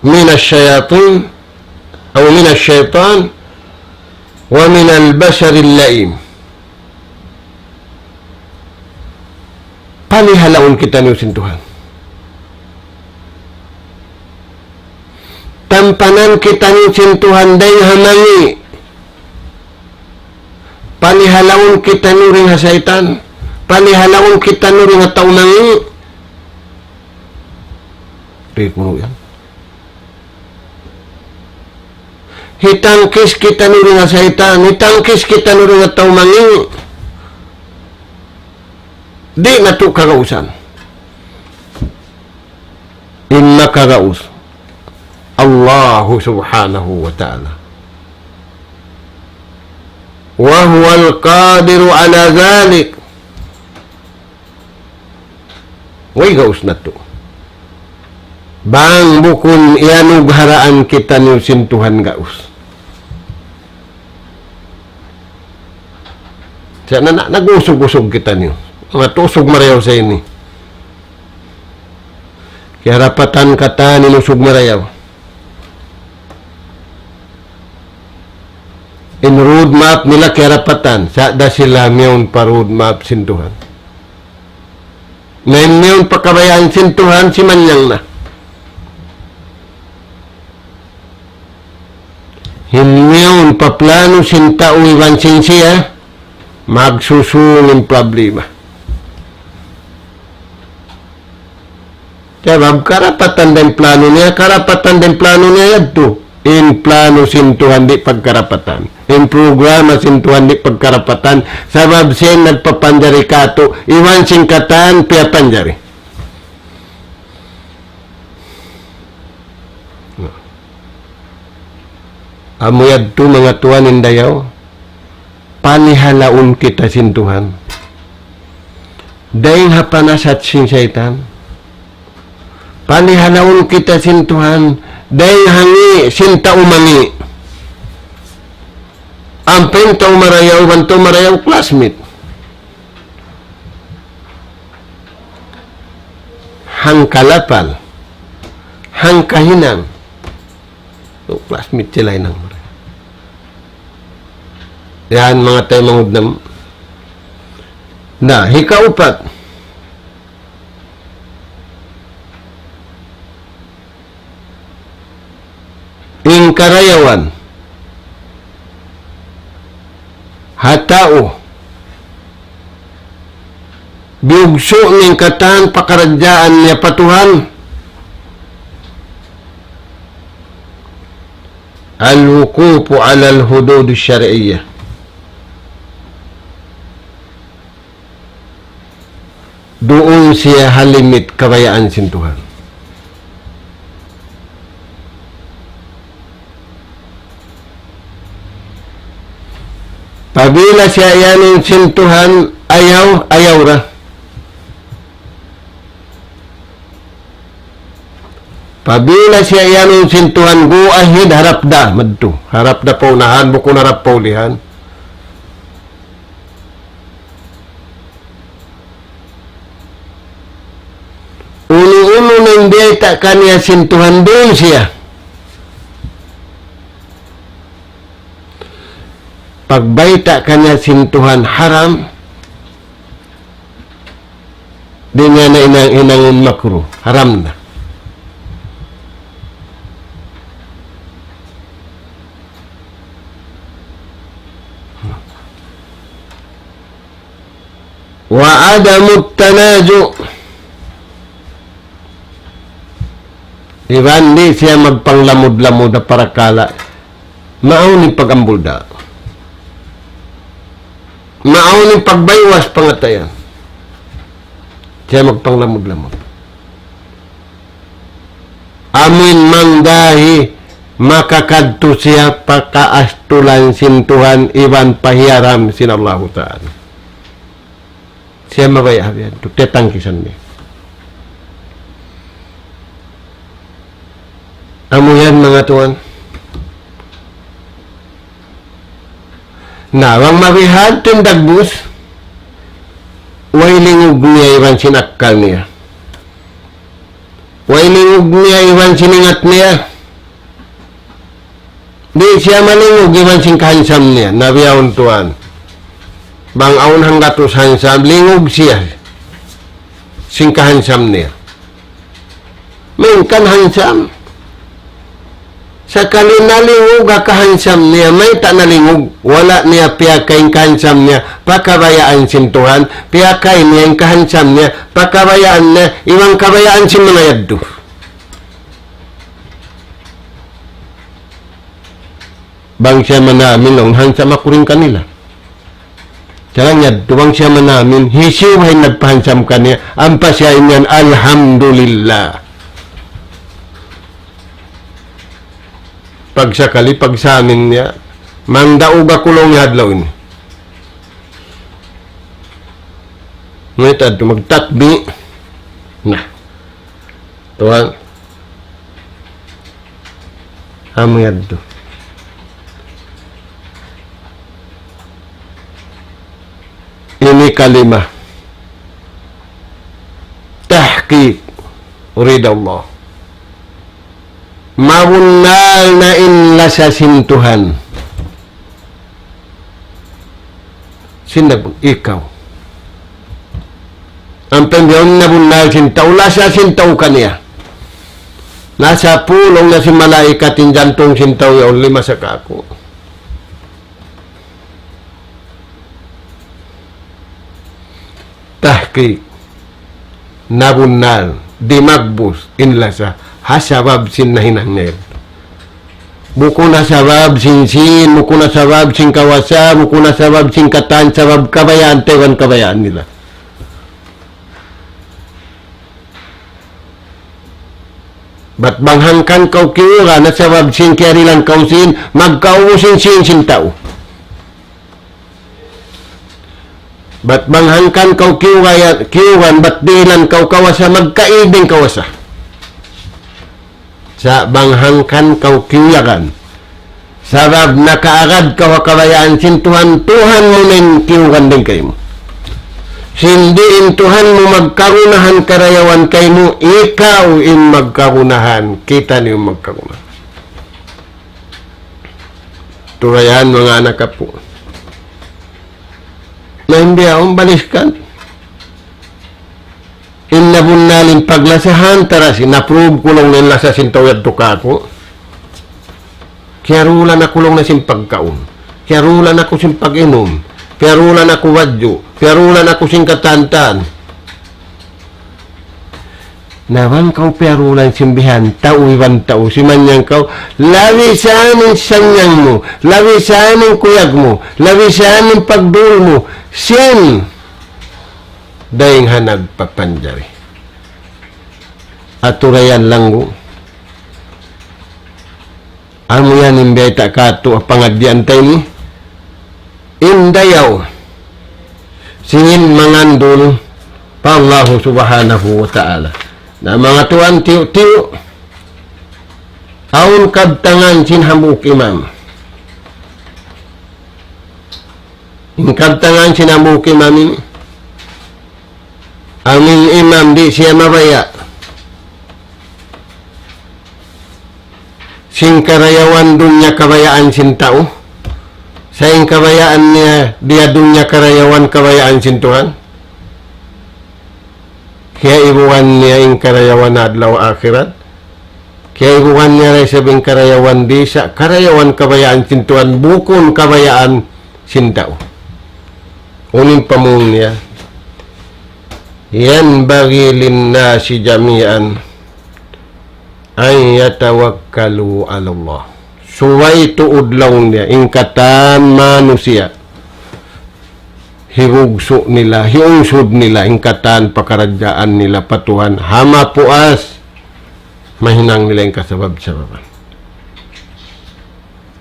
من الشياطين أو من الشيطان ومن البشر اللئيم. Panihalaun kitaniyu sin Tuhan. Tampanan kitaniyu sin Tuhan dayn ha mangi'. Panihalaun kitaniyu dayn ha saytan. Panihalaun kitaniyu dayn ha tau mangi'. Di' kunu' yan. Hitangkis kitaniyu dayn ha saytan, hitangkis kitaniyu dayn ha tau mangi'. Di' natu' kagausan. In makagaus, Allahu subhanahu wa ta'ala. وهو القادر على ذلك. Way gaus natu'. Bang bukun iyanugharaan kitaniyu sin Tuhan gaus. Sa' na, na, nag-usug-usug kitaniyu. Manga usug marayaw sa ini. Kiyarapatan katan in usug marayaw. In road map nila kiyarapatan, sa' da sila miyawn pa road map sin Tuhan. Na in miyawn pa kabayaan sin Tuhan, simanyang na. In miyawn pa plano sin tau iban sin siya, Magsusung in problema. Sabab karapatan da in plano niya, karapatan da in plano niya yadtu. In plano sin Tuhan di' pagkarapatan. In programa sin Tuhan di' pagkarapatan. Sabab siya in nagpapanjari kātu', iban sin katan piyapanjari. Amu yadtu manga tuwan in dayaw, palihalaun kita sin Tuhan. Dayng ha panasat sin saytan. Palihalaun kita sin Tuhan. Dayng ha ngi' sin tau mangi'. Ampa in tau marayaw, iban tau marayaw classmate. Hangka lapal, hangka hinang. So, classmate sila hinang. Yan, manga taymanghud namu'. Na, hikaupat. In karayawan ha tau, biyugsu' niya in katan pakaradjaan niya pa Tuhan, الوقوف على الحدود الشرعية. Duun siya ha limit kabayaan sin Tuhan. Pabila siya iyanun sin Tuhan, ayaw, ayaw ra. Pabila siya iyanun sin Tuhan, go ahead, harap da, madtu. Harap da pa unahan, bukun harap pa ulihan. Unu-unu na in biyayta' kaniya sin Tuhan, duun siya. Pagbayta' kaniya sin Tuhan haram, di' niya na hinang, hinangun makruh, haram na. وعدم التنازع. Iban di' siya magpanglamud-lamud ha parakala'. Maawn in pag-ambul da. Maawn in pagbaywas pangatayan. Siya magpanglamud-lamud. Amuin mangdahi makakadtu siya pa kaastulan sin Tuhan iban pa hiyaram sin Allahu Ta'ala. Siya mabaya' ha biya' yadtu, tiyatangkisan niya. Amu yan, manga tuwan. Na, bang mabihadtu in dagbus, way lingug niya iban sin akkal niya. Way lingug niya iban sin ingat niya. Di' siya malingug iban sin kahansam niya. Na bihaun tuwan. Bang awn hanggatus hansam, lingug siya sin kahansam niya. Malayngkan hansam. Sakali nalingug ha kahansam niya, mayta' nalingug? Wala' niya piyakay in kahansam niya pa kabayaan sin Tuhan, piyakay niya in kahansam niya pa kabayaan niya, iban kabayaan sin manga yadtu. Bang siya manamin, laung, hansam aku dayn kanila. Sa' laung niya, bang siya manamin, hisiyu in nagpahansam kaniya, ampa siya imiyan, alhamdulillah. Pagsakali, pagsamin niya, mangdaug aku, laung niya, adlaw ini. Mayta' yadtu magtatbi'. Na. Tuwan. Amu yadtu. Ini kalima. Tahqiq rida Allah. Mabunnal na in lasa sin Tuhan. Sin nag-, ikaw. Ampa bihaun nabunnal sin tau, lasa sin tau kaniya. Nasa pulung na sin malaikat in jantung sin tau yaun, limasa kaku'. Ki-, nabunnal, di' magbus in lasa, ha sabab sin nahinang niya. Bukun ha sabab sin sīn, bukun ha sabab sin kawasa, bukun ha sabab sin katan, sabab kabayaan ta iban kabayaan nila. Bat bang hangkan kaw kiyugan ha sabab sin kiyarihilan kaw sīn, magkaubus in sīn sin tau. Bat bang hangkan kaw kiyuga-, kiyugan, bat dihilan kaw kawasa, magkaig in kawasa. Sa' bang hangkan kaw kiyuyagan, sabab nakaagad kaw ha kabayaan sin Tuhan, Tuhan mu na in kiyugan dayn kaymu. Sin di' in Tuhan mu magkagunahan karayawan kaymu, ikaw in magkagunahan, kitaniyu in magkagunahan. Turayan, manga anak apu'. Na in bihaun baliskan. In nabunnal in paglasahan, tara sin na-prove ku laung niya in lasa sin tau yadtu kāku'. Kiyarulan aku laung niya sin pagkaun. Kiyarulan aku sin pag-inum. Kiyarulan aku badju'. Kiyarulan aku sin katan-katan. Na bang kaw piyarulan sin bihan tau iban tau, simanyang kaw, labi sa in sanyang mu, labi sa in kuyag mu, labi sa in pagdul mu, sin dayn ha nagpapanjari. Aturayan langgu. Amu yan in biyayta' katu' ha pangadjian ta ini. In dayaw sin mangandul pa Allahu Subhanahu wa Ta'ala. Na manga tuwan, tiyu'-tiyu' awn kabtangan sin hambuuk imam. In kabtangan sin hambuuk imam ini, amu in imam di' siya mabaya' sin karayawan dunya kabayaan sin tau, sa' in kabayaan niya di ha dunya karayawan kabayaan sin Tuhan. Kiyaibugan niya in karayawan adlaw akhirat. Kiyaibugan niya da isab in karayawan di' sa' karayawan kabayaan sin Tuhan, bukun kabayaan sin tau. Unu in pamung niya? ينبغي للناس جميعا أن يتوكلوا على الله. Subay tuud laung niya in katan manusiya', hibugsu' nila, hiungsud nila in katan pakaradjaan nila pa Tuhan, ha mapuas mahinang nila in kasabab-sababan.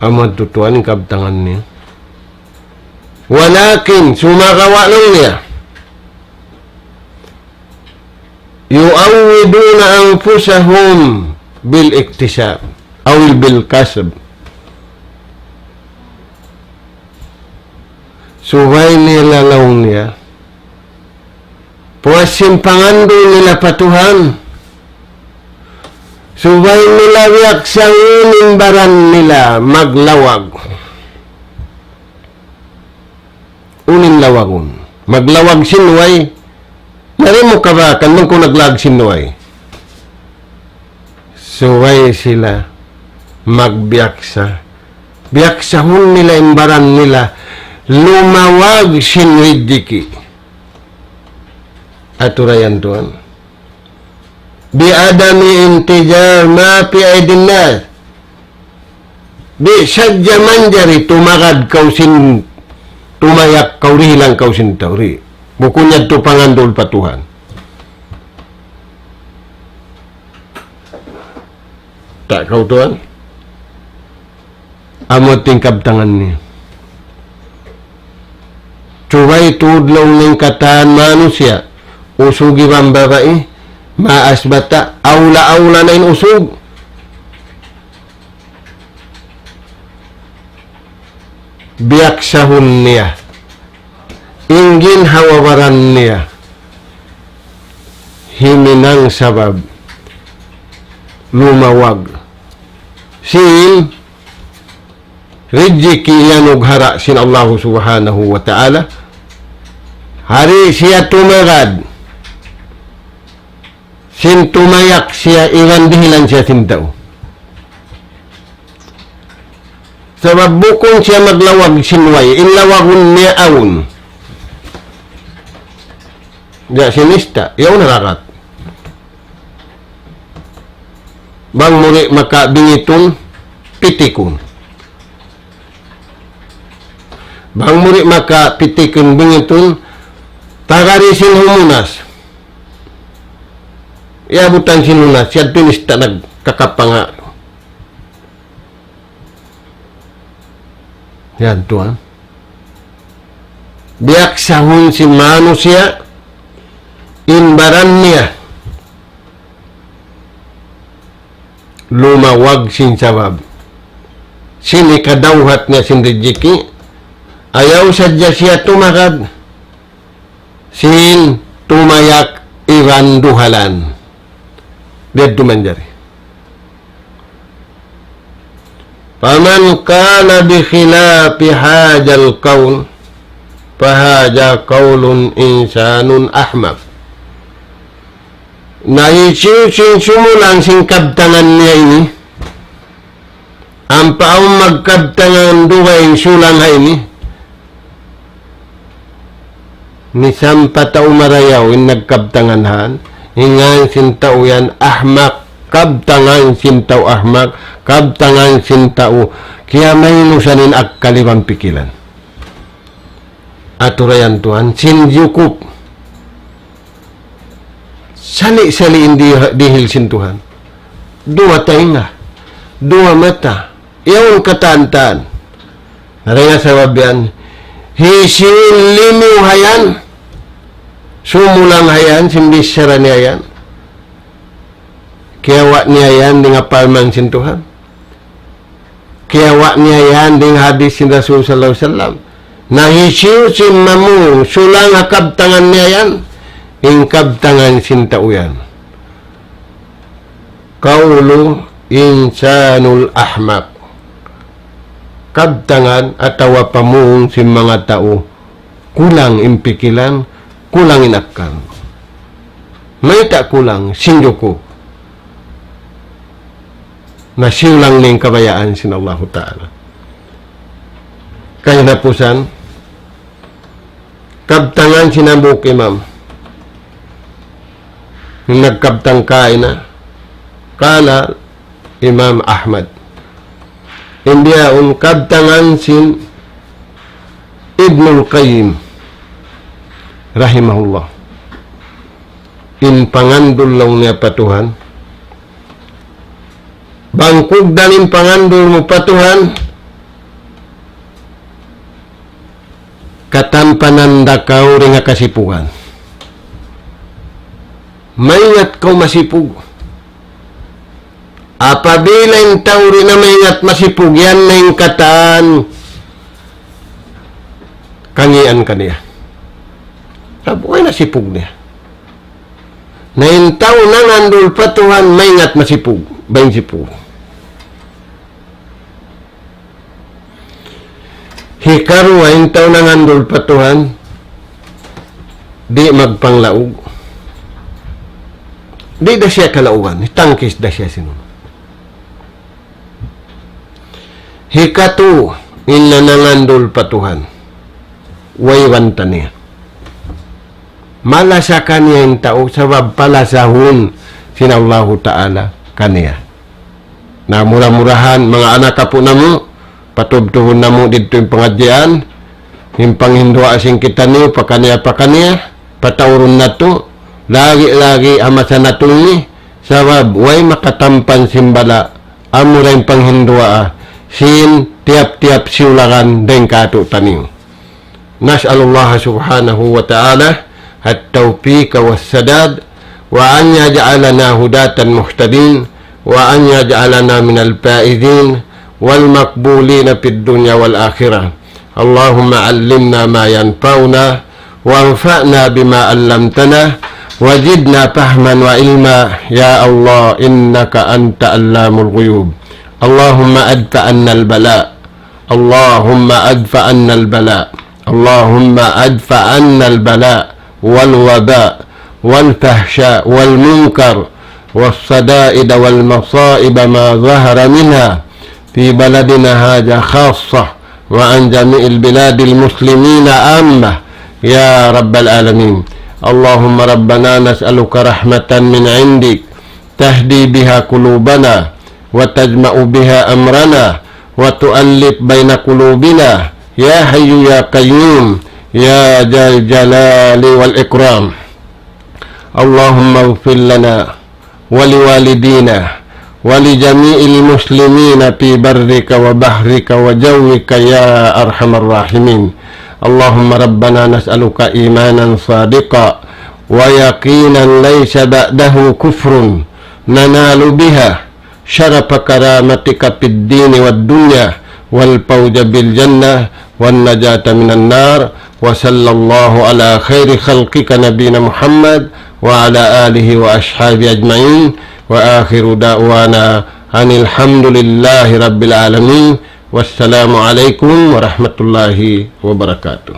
Amu tuud tuwan in kabtangan niya. Walakin, sumagawa' laung niya, يعودون أنفسهم بالاكتساب أو بالكسب. Subay nila laung niya, puas sin pangandul nila pa Tuhan, subay nila biyaksahun in baran nila maglawag. Unu in lawagun? Maglawag sin way. Yari mu kabakan, bang kaw naglawag sin way. Subay sila magbiyaksa. Biyaksahun nila in baran nila, lumawag sin rijiki'. Aturayan tuwan. بعدم انتظار ما في أيدي الناس. Di' sadja manjari tumagad kaw sin, tumayak kaw, dihilan kaw sin tau, di'. Bukun yadtu pangandul pa Tuhan. Ta' kaw tuwan. Amu in kabtangan niya. Subay tuud laung niya in katan manusiya', usug iban babai, maas bata', awla-awla na in usug. Biyaksahun niya in ginhawa-baran niya, himinang sabab lumawag sin rijiki' iyanughara' sin Allahu Subhanahu wa Ta'ala. Di' siya tumagad sin tumayak siya iban dihilan siya sin tau. Sabab bukun siya maglawag sin way, in lawagun niya awn. Diya' sin ista', yaun harakat. Bang mu di' makabingitun, pitikun. Bang mu di' makapitikun bingitun, tagari sin humunas. Iyabutan sin hunas, siya pinista nagkakapanga. Yan tuwan. Biyaksahun sin manusiya' in baran niya. Lumawag sin sabab. Sin hikadawhat niya sin rijiki', ayaw sadja siya tumagad sin tumayak iban duhalan. Biya' dumanjari. فمن قال بخلاف هذا القول فهذا قول إنسان أحمق. Na hisiyu-siyu in sumulang sin kabtangan niya ini, ampa awn magkabtangan dugaing sulang ha ini, misan pa tau marayaw in nagkabtangan han, in ngan sin tau yan ahmak, kabtangan sin tau ahmak, kabtangan sin tau kiyamainusan in akkal iban pikilan. Aturayan tuwan, sin jukup. Sali'-sali' in di-, dihil sin Tuhan. Duwa taynga, duwa mata, yaun katan-katan. Na dayn ha sabab yan, hisiyu in limiyu ha yan, sumulang ha yan, sin bichara niya yan. Kiyawa' niya yan dayn ha parman sin Tuhan. Kiyawa' niya yan dayn ha hadith sin Rasul sallallahu alayhi wasallam. Na hisiyu-siyu in mamung sulang ha kabtangan niya yan, in kabtangan sin tau yan. قول إنسان أحمق. Kabtangan atawa pamung sin manga tau kulang in pikilan, kulang in akkal. Mayta' kulang? Sin jukup. Na siyulang niya in kabayaan sin Allahu Ta'ala. Kahinapusan, kabtangan sin hambuuk imam. Nagkabtang kaina, قال Imam Ahmad. In bihaun kabtangan sin Ibnul Qayyim rahimahullah. In pangandul laung niya pa Tuhan. Bang kugdan in pangandul mu pa Tuhan, katampanan da kaw dayn ha kasipugan. Maingat kaw masipug. Apabila in tau di' na maingat masipug, yan na in katan kangīan kaniya. Sabab way na sipug niya. Na in tau nangandul pa Tuhan, maingat masipug. Bang sipug. Hikaruwa, in tau nangandul pa Tuhan, di' magpanglaug. Di' da siya kalaugan, hitangkis da siya sin unu. Hikatu, in nangandul pa Tuhan, way banta niya. Malasa kaniya in tau, sabab palasahun sin Allahu Ta'ala kaniya. Na mura-murahan, manga anak apu' namu', patubtubun namu' didtu in pangadjian, in panghinduwaa sin kitaniyu, pakaniya-pakaniya, pataurun natu', lagi'-lagi' ha masa natu' ini, sabab way makatampan sin bala', amura in panghinduwaa, sin tiyap-tiyap siyulagan dayn kātu'niyu. نسأل الله سبحانه وتعالى التوفيق والسداد، وأن يجعلنا هداة مهتدين، وأن يجعلنا من الفائزين والمقبولين في الدنيا والآخرة. اللهم علمنا ما ينفعنا، وانفعنا بما علمتنا، وزدنا فهما وعلما. يا الله، إنك أنت علام الغيوب. اللهم ادفع عنا البلاء. اللهم ادفع عنا البلاء. اللهم ادفع عنا البلاء والوباء والفحشاء والمنكر والشدائد والمصائب ما ظهر منها في بلدنا هذا خاصة وعن جميع البلاد المسلمين عامة يا رب العالمين. اللهم ربنا نسألك رحمة من عندك تهدي بها قلوبنا وتجمع بها أمرنا وتؤلف بين قلوبنا يا حي يا قيوم يا ذا الجلال والإكرام. اللهم اغفر لنا ولوالدينا ولجميع المسلمين في برك وبحرك وجوك يا أرحم الراحمين. اللهم ربنا نسألك إيمانا صادقا ويقينا ليس بعده كفر ننال بها شرف كرامتك في الدين والدنيا والفوز بالجنة والنجاة من النار. وصلى الله على خير خلقك نبينا محمد وعلى آله وأصحابه أجمعين. وآخر دعوانا أن الحمد لله رب العالمين. والسلام عليكم ورحمة الله وبركاته.